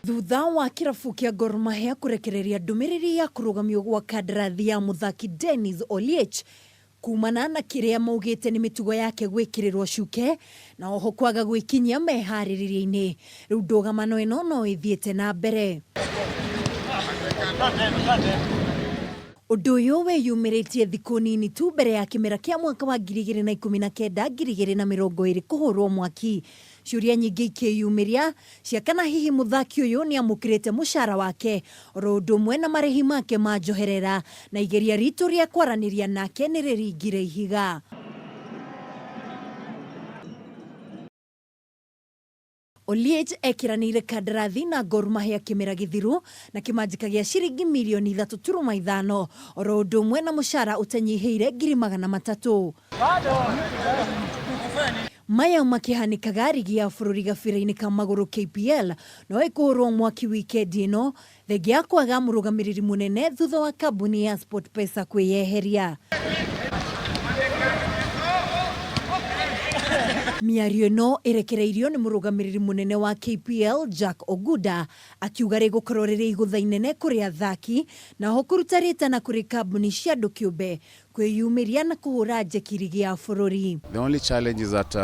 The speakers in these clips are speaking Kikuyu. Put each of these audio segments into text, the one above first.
Thutha wa kĩrabu kĩa Gor Mahia kũrekereria ndũmĩrĩri ya kũrũgamio gwa kandarathi ya mũthaki Dennis Oliech kumana na kĩrĩa maugĩte nĩ mĩtugo yake gwĩkĩrĩrwo cuke na oho kwaga gwĩkinyia meharĩrĩria-inĩ. Rĩu ndũgamano ĩno no ĩthiĩte na mbere. Ũndũ ũyũ wĩyumĩrĩtie thikũ nini tu mbere ya kĩmera kĩa mwaka wa 2019 2020 kũhũrwo mwaki. Ciũria nyingĩ ikĩyumĩria cia kana hihi mũthaki ũyũ nĩamũkĩrĩte mũcara wake oro ũndũ ũmwe na marĩhi make ma njoherera, na igeria ritũ rĩa kwaranĩria nake nĩrĩringire ihiga. Oliech ekĩranĩire kandarathi na Gor Mahia kĩmera gĩthiru na kĩmanjĩka gĩa ciringi mirioni ithatũ turuma ithano oro ũndũ ũmwe na mũcara ũtanyihĩire 300,000. Maya makĩhanĩkaga rigi ya bũrũri gabira-inĩ ka magũrũ KPL no ĩkũhũrwo mwaki wikendi ĩno thengia ya kwaga mũrũgamĩrĩri mũnene thutha wa kambuni ya SportPesa kwĩyeheria. Mĩario ĩno ĩrekereirio nĩ mũrũgamĩrĩri mũnene wa KPL Jack Oguda akiuga rĩgũkorwo rĩrĩ igũtha inene kũrĩ athaki na oho kũruta rĩtana kũrĩ kambuni cia andũ kĩũmbe kwĩyumĩria na kũhũra njeki rigi ya bũrũri. The only challenge is that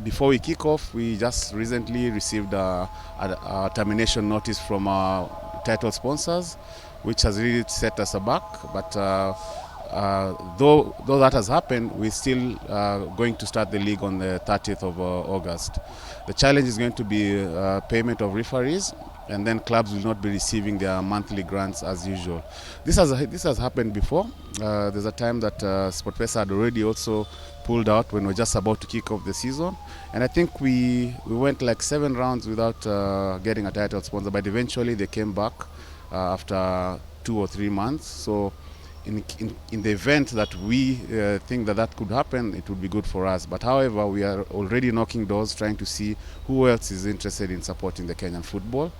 before we kick off, we just recently received a termination notice from our title sponsors, which has really set us aback. But though that has happened, we're still going to start the league on the 30th of August. The challenge is going to be payment of referees, and then clubs will not be receiving their monthly grants as usual. This has happened before. There's a time that SportPesa had already also pulled out when we were just about to kick off the season, and I think we went like 7 rounds without getting a title sponsor, but eventually they came back after 2 or 3 months. So in the event that we think that could happen, it would be good for us. But however, we are already knocking doors trying to see who else is interested in supporting the Kenyan football.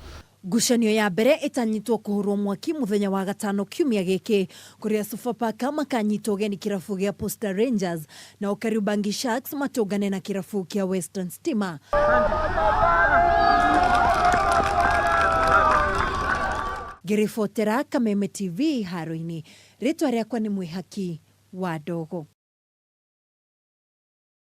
Ngucanio ya mbere ĩtanyĩtwo kũhũrwo mwaki mũthenya wa gatano kiumia gĩkĩ kũrĩa Sofapaka makanyitwo ũgeni kĩrabu gĩa Posta Rangers na Kariobangi Sharks matũngane na kĩrabu kĩa Western Stima. Ngĩribotera Kameme TV haro-inĩ, rĩtwa rĩakwa nĩ Mwĩhaki wa Ndogo.